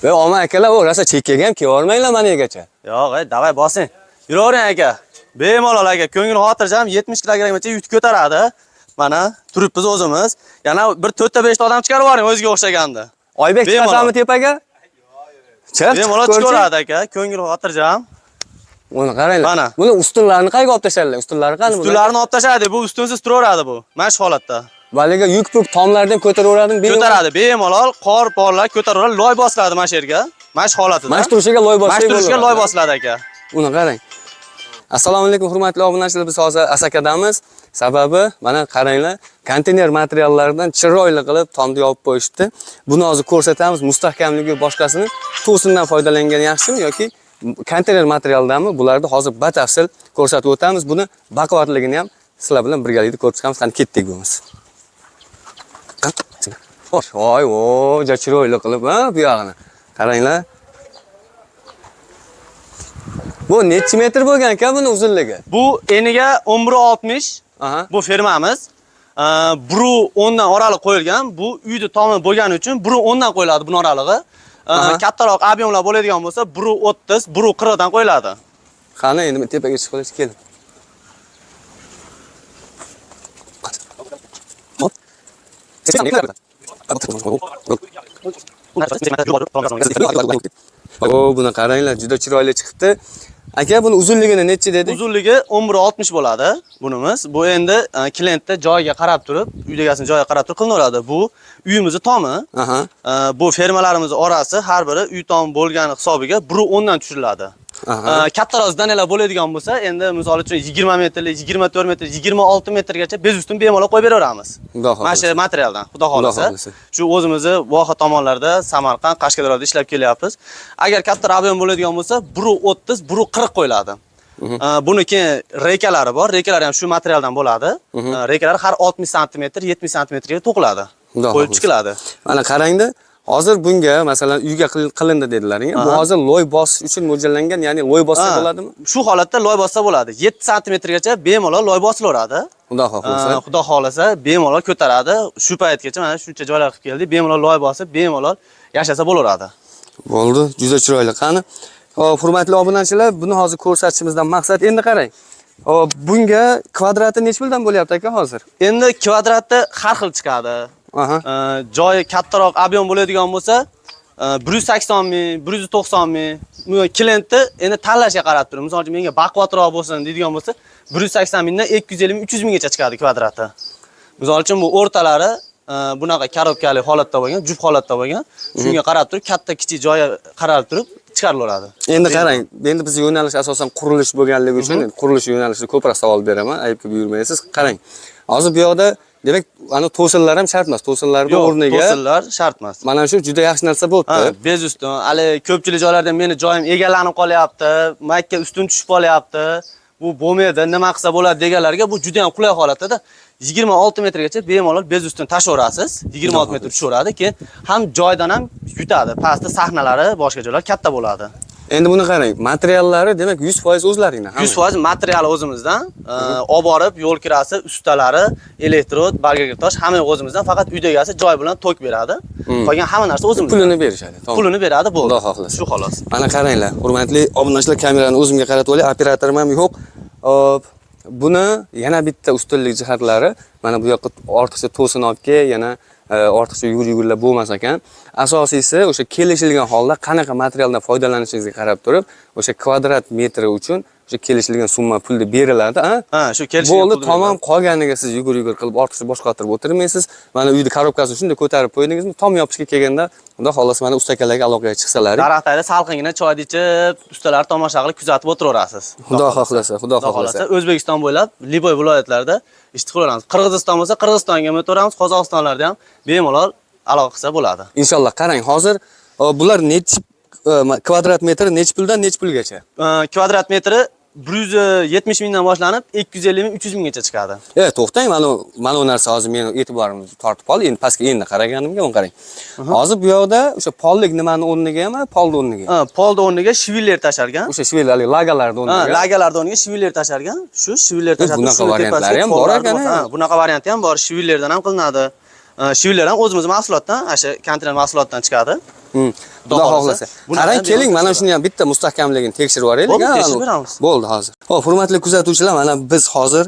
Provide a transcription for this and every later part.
Ve omma akalar, o rosa chekkaga ham kelavermanglar mana yergacha. Yo'q, ey, davay bosing. Yuravering aka. Bemalol aka, ko'ngil xotirjam 70 kilogramgacha yuk ko'taradi. Mana turibmiz o'zimiz. Yana bir 4 ta 5 ta odam chiqarib yuboring o'ziga o'xshaganda. Oybek chiqasanmi tepaga? Chiq, bemalol ko'rchi. Chiqaveradi aka, ko'ngil xotirjam. Uni qaranglar. Mana. Buni ustunlarini qayerga olib tashladilar? Ustunlari qani bular? Ustunlarini olib tashladi, bu ustunsiz turaveradi bu. Mana shu holatda. Baliga yuk puk tomlarni ham ko'taraveradimi? Ko'taradi, bemalol qor porlar ko'taraveradi, loy bosiladi mana shu yerga. Mana shu holatida. Mana shu turishiga loy Mana bossak shu turishiga loy bo'laveradi. Bosiladi aka. Uni qarang. Assalomu alaykum hurmatli obunachilar, biz hozir Asakadamiz. Sababi mana qaranglar, konteyner materiallaridan chiroyli qilib tomni yopib qo'yishibdi. Buni hozir ko'rsatamiz, mustahkamligi boshqasini. To'sindan foydalangan yaxshimi yoki konteyner materialdanmi? Bularni hozir batafsil ko'rsatib o'tamiz. Buni baquvvatligini ham sizlar bilan birgalikda ko'rib chiqamiz. Qani ketdik bo'lmasa. Xo'sh, voy, o, juda chiroyli qilib, ha, bu yog'ini. Qaranglar. Bu necha metr bo'lgan aka buni uzunligi? Bu eniga 11.60. Aha. Bu fermamiz. 1.10 dan oraliq qo'yilgan. Bu uyni tomi bo'lgani uchun 1.10 dan qo'yiladi buni oralig'i. Kattaroq ob'yomlar bo'ladigan bo'lsa 1.30, 1.40 dan qo'yiladi. Qani endi tepaga chiqib olish keling. O, buni qaranglar, juda chiroyli chiqibdi. Aka, buni uzunligini necha dedik? Uzunligi 11.60 bo'ladi bunimiz. Bu endi klientda joyiga qarab turib, uy egasini joyiga qarab turib qilinaveradi. Bu uyimizni tomi. Aha. Bu fermalarimiz orasi har biri uy tomi bo'lgani hisobiga 1.10 dan tushiriladi. Kattaroq zdaniyalar bo'ladigan bo'lsa, endi misol uchun 20 metrli, 24 metr, 26 metrgacha bez ustun bemalol qo'yib beraveramiz. Mana shu materialdan, xudo xolasa. Shu o'zimizni voha tomonlarda, Samarqand, Qashqadaryoda ishlab kelyapmiz. Agar kattaroq ob'yom bo'ladigan bo'lsa, 1.30, 1.40 qo'yiladi. Buni keyin reykalari bor, reykalari ham shu materialdan bo'ladi. Reykalar har 60 santimetr, 70 santimetrga to'qiladi. Qo'yib chiqiladi. Mana qarangda, hozir bunga masalan uyga qilindi dedilaring. Bu hozir loy bosish uchun mo'ljallangan, ya'ni loy bossa bo'ladimi? Shu holatda loy bossa bo'ladi. 7 santimetrgacha bemalol loy bosilaveradi. Xudo xohlasa. Xudo xohlasa bemalol ko'taradi. Shu paytgacha mana shuncha joylar qilib keldik. Bemalol loy bosib, bemalol yashasa bo'laveradi. Bo'ldi, juda chiroyli. Qani? Xo'p, hurmatli obunachilar, buni hozir ko'rsatishimizdan maqsad endi qarang. Xo'p, bunga kvadrati necha puldan bo'lyapti aka hozir? Endi kvadratda har xil chiqadi. Joyi kattaroq ob'yom bo'ladigan bo'lsa, 180 ming, 190 ming. Klientni endi tanlashga qarab turib, misol uchun menga baquvvatroq bo'lsin deydigan bo'lsa, 180 mingdan 250 ming, 300 minggacha chiqadi kvadrati. Misol uchun bu o'rtalari bunaqa korobkali holatda bo'lgan, juft holatda bo'lgan. Shunga qarab turib, katta kichik joyga qarab turib chiqarilaveradi. Endi qarang, endi biz yo'nalish asosan qurilish bo'lganligi uchun qurilish yo'nalishida ko'proq savol beraman, aybga buyurmaysiz. Qarang. Hozir bu yoqda demak, ana to'sinlar ham shart emas. To'sinlarning o'rniga to'sinlar shart emas. Mana shu juda yaxshi narsa bo'libdi. Bez ustun. Hali ko'pchilik joylarda meni joyim egallanib qolyapti, makka ustun tushib qolyapti. Bu bo'lmaydi, nima qilsa bo'ladi deganlarga bu juda ham qulay holatda 26 metrgacha bemalol bez ustun tashaverasiz. 26 metr tushaveradi, keyin ham joydan ham yutadi. Pastda sahnalari, boshqa joylar katta bo'ladi. Endi buni qarang, materiallari demak 100% o'zlaringdan, hamma. 100% materiali o'zimizdan, olib borib yo'l kirasi, ustalari, elektrod, bargakirtosh hamma o'zimizdan, faqat uy egasi joy bilan tok beradi. Qolgan hamma narsa o'zimizdan. Pulini berishadi, tamom. Pulini beradi, bo'ldi. Xudo xohlasa. Shu xolos. Mana qaranglar, hurmatli obunachilar, kamerani o'zimga qaratib olay, operatorim ham yo'q. Hop, buni yana bitta ustunlik jihatlari, mana bu yoqqa ortiqcha to'sin olib kel, yana ortiqcha yugur-yugurlar bo'lmas ekan. Asosiysi o'sha kelishilgan holda qanaqa materialdan foydalanishingizga qarab turib, o'sha kvadrat metri uchun o'sha kelishilgan summa pulni beriladi, ha? Ha, shu kelishilgan bo'ldi, pulni tamom, beriladi. Qolganiga siz yugur-yugur qilib ortiqcha bosh qotirib o'tirmaysiz. Mana uyni korobkasini shunday ko'tarib qo'ydingizmi, tom yopishga kelganda, xudo xohlasa mana ustakalarga aloqaga chiqsalaring. Daraxt tagida salqingina choy ichib, ustalar tomosha qilib kuzatib o'tiraverasiz. Xudo xohlasa, xudo Xudo xohlasa. xohlasa O'zbekiston bo'ylab liboy viloyatlarda ish qilaveramiz. Qirg'iziston bo'lsa, Qirg'izistonga ham o'taveramiz, Qozog'istonlarda ham bemalol aloqa qilsa bo'ladi. Inshaalloh. Qarang, hozir bular necha kvadrat metr, necha puldan necha pulgacha? Kvadrat metri 170 mingdan boshlanib 250 ming, 300 minggacha chiqadi. To'xtang, mana bu narsa hozir meni e'tiborimni tortib qoldi. Endi pastga endi qaraganimga uni qarang. Hozir bu yoqda o'sha pollik nimani o'rniga ham, polni o'rniga. Ha, polni o'rniga shviller tashargan. O'sha shviller, haligi lagalarni o'rniga. Ha, lagalarni o'rniga shviller tashargan. Shu shviller tashargan. Bunaqa Shuni variantlari tepasiga ham bor pollarni ekan, bosadi. ha. Ha, bunaqa varianti ham bor. Shvillerdan ham qilinadi. Shvillerdan o'zimiz mahsulotdan, o'sha konteyner mahsulotdan chiqadi. Xudo xohlasa. Qarang, keling, mana shuni ham bitta mustahkamligini tekshirib yuboraylik. Bo'ldi, tekshirib beramiz. Bo'ldi hozir. Xo'p, hurmatli kuzatuvchilar, mana biz hozir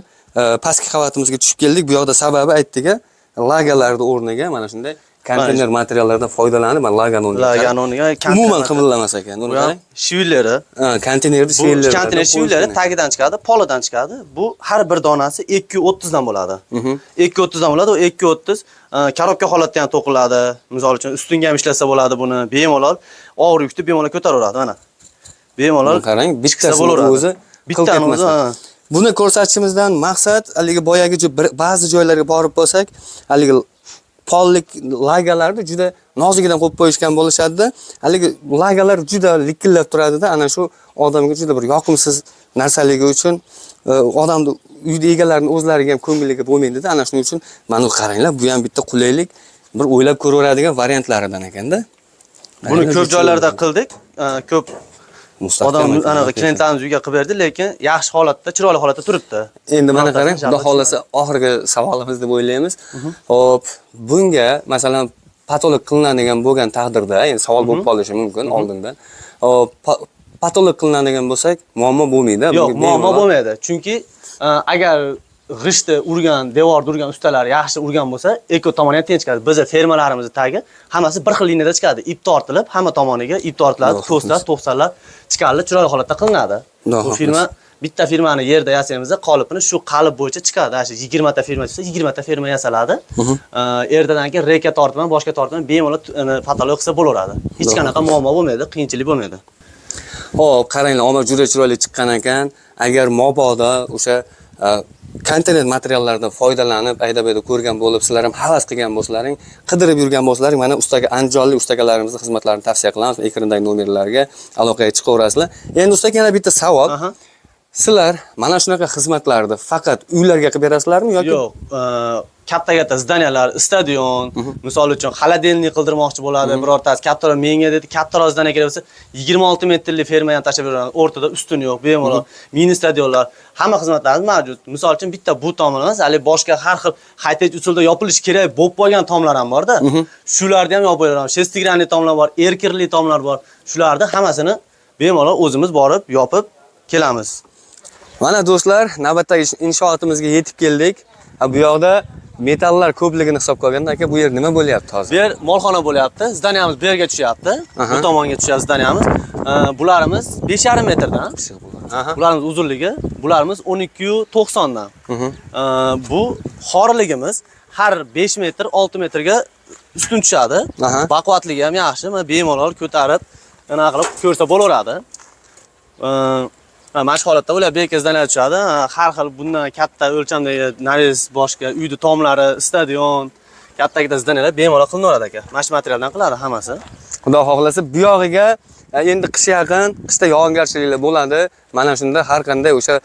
pastki qavatimizga tushib keldik. Bu yoqda sababi aytdik-a, lagalarning o'rniga mana shunday konteyner materiallardan foydalanib, mana lagani o'rniga umuman qimillamas ekan. Uni qarang. Shvilleri. Ha, konteynerni shvilleri. Konteyner shvilleri tagidan chiqadi, polidan chiqadi. Bu har bir donasi 2.30 dan bo'ladi. 2.30 dan bo'ladi. U 2.30 korobka holatda ham to'qiladi. Misol uchun ustunga ham ishlasa bo'ladi buni. Bemalol og'ir yukni bemalol ko'taraveradi mana. Bemalol qarang, bittasini o'zi bittani o'zi. Buni ko'rsatishimizdan maqsad haligi boyagi ba'zi joylarga borib bo'lsak, haligi pollik lagalarni juda nozigidan qo'yib qo'yishgan bo'lishadi. Haligi lagalar juda likillab turadida, ana shu odamga juda bir yoqimsiz narsaligi uchun odamni uyda egalarining o'zlariga ham ko'ngilliga bo'lmaydi-da. Ana shuning uchun mana qaranglar, bu ham bitta qulaylik, bir o'ylab ko'raveradigan variantlaridan ekanda. Buni ko'p joylarda qildik, ko'p odam anaqa klientlarimiz uyga qilib berdi, lekin yaxshi holatda, chiroyli holatda turibdi. Endi mana qarang, Xudo xolasa oxirgi savolimiz deb o'ylaymiz. Xo'p, bunga masalan patolog qilinadigan bo'lgan taqdirda, endi savol bo'lib qolishi mumkin oldindan. Xo'p, patolog qilinadigan bo'lsak, muammo bo'lmaydi. Yo'q, muammo bo'lmaydi. Chunki agar g'ishtni urgan, devorni urgan ustalar yaxshi urgan bo'lsa, eko tomoni ham teng chiqadi. Biz fermalarimizni tagi hammasi bir xil liniyada chiqadi. Ip tortilib, hamma tomoniga ip tortiladi, to'slar, to'qsonlar chiqarilib, chiroyli holatda qilinadi. Bu firma bitta firmani yerda yasaymiz, qolipini shu qalib bo'yicha chiqadi. Ana shu 20 ta firma chiqsa, 20 ta firma yasaladi. Ertadan keyin reka tortman, boshqa tortman, bemalol patolog qilsa bo'laveradi. Hech qanaqa muammo bo'lmaydi, qiyinchilik bo'lmaydi. Xo'p, qaranglar, omad juda chiroyli chiqqan ekan. Agar mabodo o'sha konteyner materiallardan foydalanib, ayda-bayda ko'rgan bo'lib, sizlar ham havas qilgan bo'lsalaring, qidirib yurgan bo'lsalaring, mana ustaga andijonlik ustagalarimizning xizmatlarini tavsiya qilamiz. Ekrandagi nomerlarga aloqaga chiqaverasizlar. Endi ustaga yana bitta savol. Sizlar mana shunaqa xizmatlarni faqat uylarga qilib berasizlarmi yoki yo'q? Katta-katta zdaniyalar, stadion, misol uchun xolodilnik qildirmoqchi bo'ladi birortasi, kattaroq menga dedi, kattaroq zdaniya kerak bo'lsa, 26 metrli ferma ham tashlab beradi. O'rtada ustun yo'q, bemalol mini stadionlar, hamma xizmatlarimiz mavjud. Misol uchun bitta bu tomon emas, hali boshqa har xil high-tech usulda yopilishi kerak bo'lib qolgan tomlar ham bor-da. Shularni ham yopib beramiz. Shestigranli tomlar bor, erkirli tomlar bor. Shularni hammasini bemalol o'zimiz borib yopib kelamiz. Mana do'stlar, navbatdagi inshootimizga yetib keldik. Bu yoqda metallar ko'pligini hisobga olganda aka, bu yer nima bo'lyapti hozir? Bu yer molxona bo'lyapti. Zdaniyamiz bu yerga tushyapti. Bu tomonga tushyapti zdaniyamiz. Bularimiz 5,5 metrdan. Bularimiz uzunligi, bularimiz 12,90 dan. Bu xorligimiz har 5 metr, 6 metrga ustun tushadi. Baquvvatligi ham yaxshi. Mana bemalol ko'tarib, ana qilib ko'rsa bo'laveradi. Mana shu holatda ular bekazdan tushadi. Har xil bundan katta o'lchamdagi nares boshqa uyni tomlari, stadion, katta-katta zdaniyalar bemalol qilinaveradi aka. Mana shu materialdan qiladi hammasi. Xudo xohlasa bu yog'iga endi qish yaqin, qishda yog'ingarchiliklar bo'ladi. Mana shunda har qanday o'sha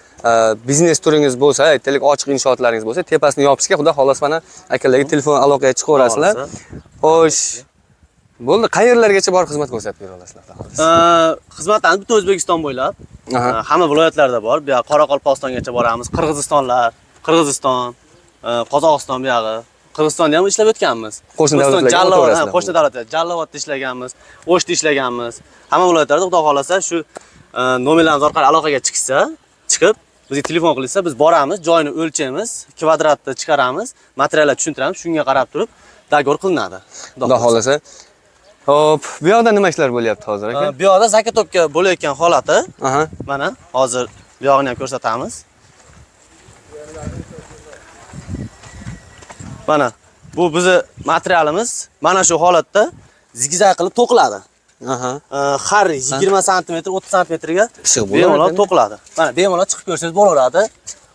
biznes turingiz bo'lsa, aytaylik ochiq inshootlaringiz bo'lsa, tepasini yopishga Xudo xohlasa mana akalarga telefon aloqaga chiqaverasizlar. Xo'sh, bo'ldi. Qayerlargacha borib xizmat ko'rsatib bera olasizlar? Xizmatlarimiz butun O'zbekiston bo'ylab, hamma viloyatlarda bor. Bu yoq Qoraqalpog'istongacha boramiz, Qirg'izistonlar, Qirg'iziston, Qozog'iston bu yog'i. Qirg'izistonda ham ishlab o'tganmiz. Qo'shni davlatlar, qo'shni davlatlar, Jalolobodda ishlaganmiz, O'shda ishlaganmiz. Hamma viloyatlarda Xudo xolasa shu nomerlarimiz orqali aloqaga chiqsa, chiqib bizga telefon qilsa, biz boramiz, joyini o'lchaymiz, kvadratni chiqaramiz, materiallar tushuntiramiz, shunga qarab turib dogovor qilinadi. Xudo xolasa. Xo'p, bu yoqda nima ishlar bo'lyapti hozir aka? Bu yoqda zakatopka bo'layotgan holati. Mana hozir bu yog'ini ham ko'rsatamiz. Mana bu bizi materialimiz mana shu holatda zigzag qilib to'qiladi. Har 20 sm, 30 santimetrga bemalol to'qiladi. Mana bemalol chiqib ko'rsangiz bo'laveradi.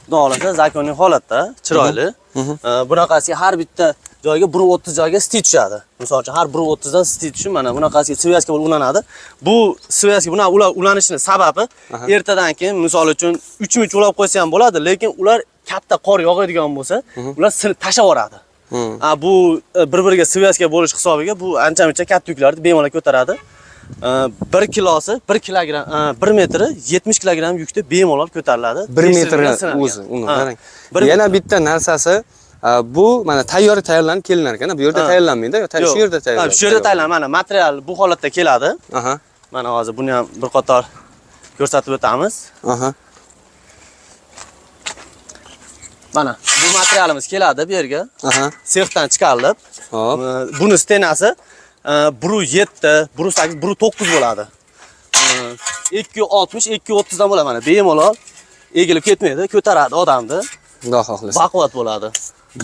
Xudo xolasa zakonning holatda, chiroyli. Bunaqasiga har bitta joyga 1.30 joyga stil tushadi. Misol uchun har 1.30 dan stil tushib, mana bunaqasiga svязка bo'lib ulanadi. Bu svязка buna ulanishining sababi ertadan keyin misol uchun 3-3 ulab qo'ysa ham bo'ladi, lekin ular katta qor yog'adigan bo'lsa, ular sinib tashlab yuboradi. Bu bir-biriga svязка bo'lish hisobiga bu ancha-muncha katta yuklarni bemalol ko'taradi. 1 kilosi 1 kilogram, 1 metri 70 kilogram yukni bemalol ko'tariladi. 1 metri o'zi, uni qarang. Yana bitta narsasi, Bu mana tayyor tayyorlanib kelinar ekan. Bu yerda tayyorlanmaydi, shu yerda tayyorlanadi. Shu yerda tayyorlanadi. Mana material bu holatda keladi. Aha. Mana hozir buni ham bir qator ko'rsatib o'tamiz. Aha. Mana bu materialimiz keladi bu yerga. Aha. Sexdan chiqarilib. Hop. Buni stenasi 1.7, 1.8, 1.9 bo'ladi. 2.60, 2.30 dan bo'ladi mana. Bemalol egilib ketmaydi, ko'taradi odamni. Xudo xohlasa. Baquvvat bo'ladi.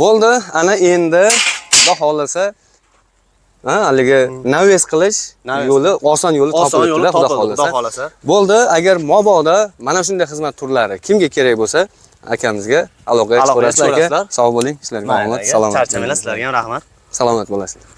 Bo'ldi. Ana endi Xudo xohlasa, ha, haligi naves qilish yo'li, oson yo'li topildi, Xudo xohlasa. Bo'ldi. Agar mabodo mana shunday xizmat turlari kimga kerak bo'lsa, akamizga aloqaga chiqarasizlar aka. Sog' bo'ling, sizlarga omad, salomat. Charchamanglar, sizlarga ham rahmat. Salomat bo'lasizlar.